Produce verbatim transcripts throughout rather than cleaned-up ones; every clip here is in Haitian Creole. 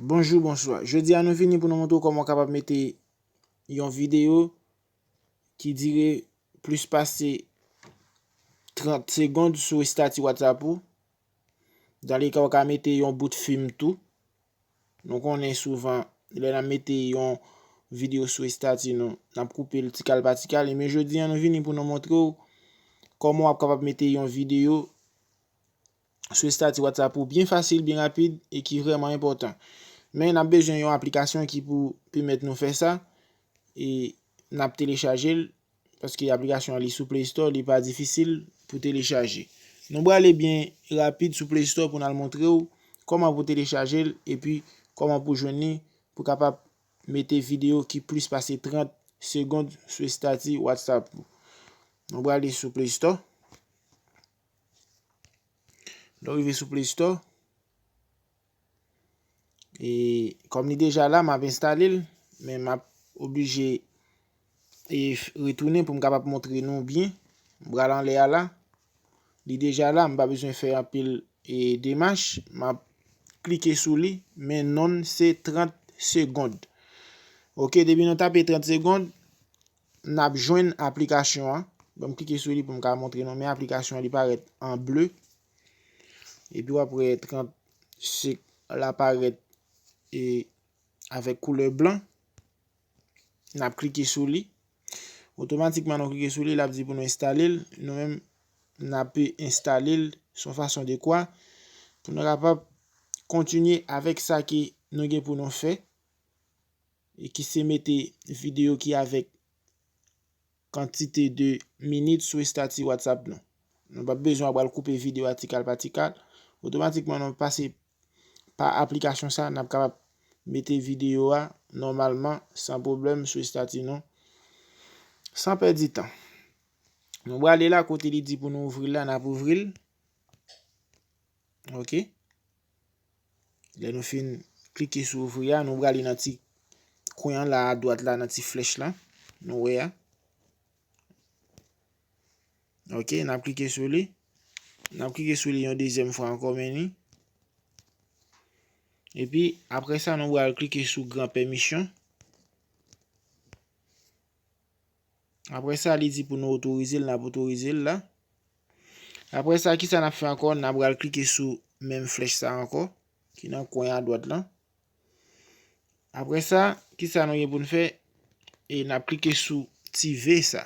Bonjou, bonswa. Jodi a nou vini pou nou montre w kòman w kapab mete yon videyo ki dire plis pase trant segond sou estati WhatsApp ou. Dan le ka w ka mete yon bout fim tou. Nou konnen souvan, lè n ap mete yon videyo sou estati nou, n ap koupe l ti kal pa ti kal. Men jodi a, nou vini pou nou montre w kòman w ap kapab mete yon videyo sou estati WhatsApp ou byen fasil, byen rapid e ki vrèman enpòtan. Men n ap bezwen yon aplikasyon ki pou pèmèt nou fè sa e n ap telechaje l paske aplikasyon an li sou Play Store, li pa difisil pou telechaje. Nou prale byen rapid sou Play Store pou n al montre w kòman pou telechaje l epi kòman pou jwenn li pou kapab mete videyo ki plis pase trant segond sou estati WhatsApp ou. Nou prale sou Play Store. Lè w rive sou Play Store, e kòm li deja la, m ap enstale l, men m ap oblije e retounen pou m kapab montre nou byen. M pral anlè a la. Li deja la, m pa bezwen fè anpil e demach. M ap klike sou li, men non l se trant segond. Oke, depi nou tape trant segond, n ap jwenn aplikasyon an. Ban m klike sou li pou m ka montre nou, men aplikasyon an li parèt an ble. Epi w ap wè trant sek la parèt e avèk koulè blan. N ap klike sou li. Otomatikman nou klike sou li, l ap di pou nou enstale l. Nou menm, n ap enstale l s on fason de kwa pou nou kapab kontinye avèk sa ke nou gen pou nou fè e ki se mete videyo ki avèk kantite de minit sou estati WhatsApp nou. Nou p ap bezwen ap pral koupe videyo a ti kal pa ti kal. Otomatikman nou pase pa aplikasyon sa, n ap kapab mete videyo a nòmalman, san pwoblèm, sou estati nou, san pèdi tan. Nou prale la kote li di pou nou ouvri l la, n ap ouvri l. Oke. Lè nou fin klike sou ouvri a, nou prale nan ti kwen an la, adwat la, nan ti flèch la. Nou wè a. Oke, n ap klike sou li. N ap klike sou li yon dezyèm fwa ankò, men li. Epi, apre sa, nou pral klike sou gran pèmisyon. Apre sa, li di pou nou otorize l, n ap otorize l la. Apre sa, kisa n ap fè ankò? N ap pral klike sou menm flèch sa ankò, ki nan kwen adwat lan. Apre sa, kisa nou gen pou n fè? E n ap klike sou ti V sa.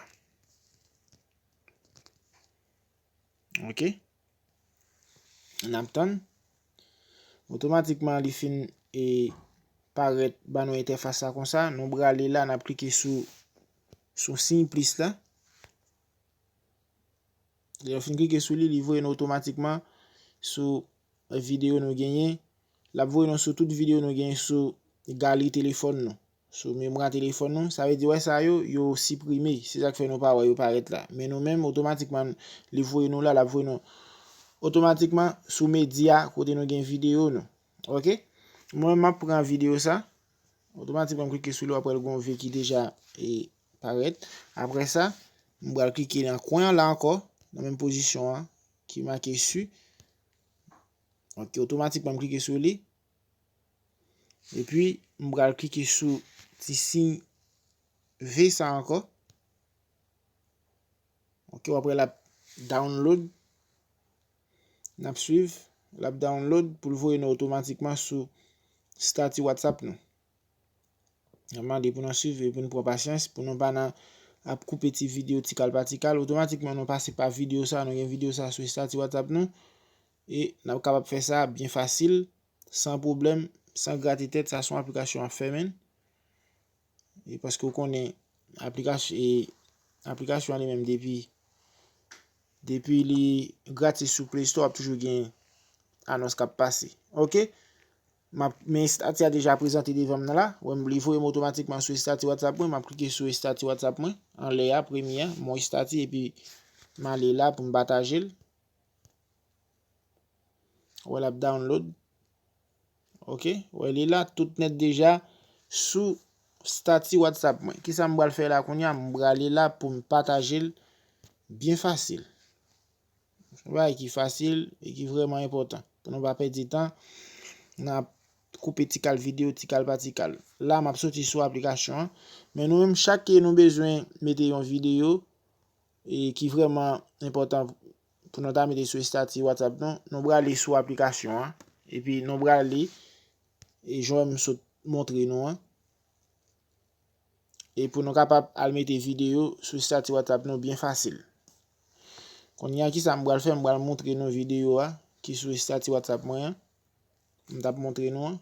Oke. N ap tann. Otomatikman, li fin e parèt ban nou entèfas la konsa. Nou prale la, n ap klike sou, sou siy plis la. Lè nou fin klike sou li, li voye nou otomatikman sou videyo nou genyen. L ap voye nou sou tout videyo nou genyen sou galri telefòn nou, sou memwa telefòn nou. Sa vle di, wè sa yo, yo siprime. Se sa k fè nou pa wè yo parèt la. Men nou menm, otomatikman, li voye nou la, l ap voye nou otomatikman sou medya kote nou gen videyo nou. Oke? Mwen, m ap pran videyo sa. Otomatikman, m klike sou li, w ap wè l gen yon V ki deja e parèt. Apre sa, m pral klike nan kwen an la ankò, nan menm pozisyon an, ki make su. Oke, otomatikman, m klike sou li. Epi, m pral klike sou ti siy V sa ankò. Oke, w ap wè l ap download. N ap swiv. L ap download pou l voye nou otomatikman sou estati WhatsApp nou. N ap mande pou nou swiv e pou nou pran pasyans, pou nou pa nan ap koupe ti videyo ti kal pa ti kal. Otomatikman, nou pase pa videyo sa, nou gen videyo sa sou estati WhatsApp nou. E n ap kapab fè sa byen fasil, san pwoblèm, san grate tèt. Sa se yon aplikasyon ap fèmen. E paske w konnen aplikasyon, e aplikasyon an li menm depi, depi li gratis sou Play Store, ap toujou gen anons k ap pase. Oke? M ap, men estati a deja prezante devan m nan la. Wè, li voye m otomatikman sou estati WhatsApp mwen. M ap klike sou estati WhatsApp mwen. Anlè a, premye a, mon estati, epi m ale la pou m pataje l. Wè, l ap download. Oke, wè, li la tout nèt deja sou estati WhatsApp mwen. Kisa m pral fè la kounye a? M prale la pou m pataje l byen fasil. Se yon bagay ki fasil e ki vrèman enpòtan. Pou nou pa pèdi tan, n ap koupe ti kal videyo, ti kal pa ti kal. La, m ap soti sou aplikasyon an. Men nou menm, chak ke nou bezwen mete yon videyo e ki vrèman enpòtan pou nou ta mete sou estati WhatsApp nou, nou prale sou aplikasyon an. Epi nou prale, e jan m sot montre nou an. E pou nou kapab al mete videyo sou estati WhatsApp nou byen fasil. Kounye a, kisa m pral fè? M pral montre nou videyo a ki sou estati WhatsApp mwen an. M t ap montre nou an.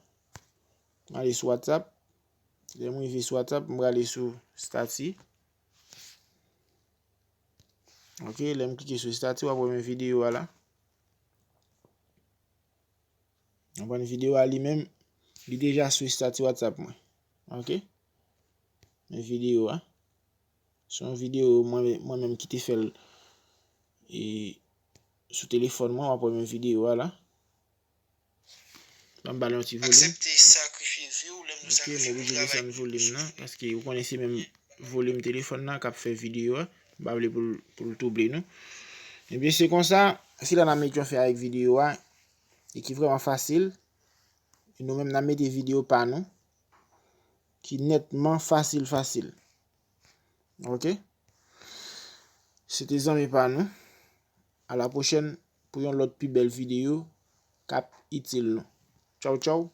M ale sou WhatsApp. Lè m rive sou WhatsApp, m prale sou estati. Ok, lè m klike sou estati, w ap wè men videyo a la. Konprann videyo a li menm, li deja sou estati WhatsApp mwen. Ok? Men videyo a. Se yon videyo mwen, mwen menm ki te fè l e, sou telefòn mwen, w ap wè men videyo a la. Ban m ba l yon ti volim. Aksepte sakrifye vi w lè m Ok, m oblije desann volim nan, paske ou konnen se menm volim telefòn nan k ap fè videyo a. M pa vle pou l, pou l twouble nou. Ebyen, se konsa, se la n ap met yon fen avèk videyo a, e ki vrèman fasil. E nou menm, n ap mete videyo pa nou, ki nètman fasil, fasil. Ok? Se te zanmi pa nou. A la pwochèn pou yon lòt pi bèl videyo k ap itil nou. Tchaw, tchaw.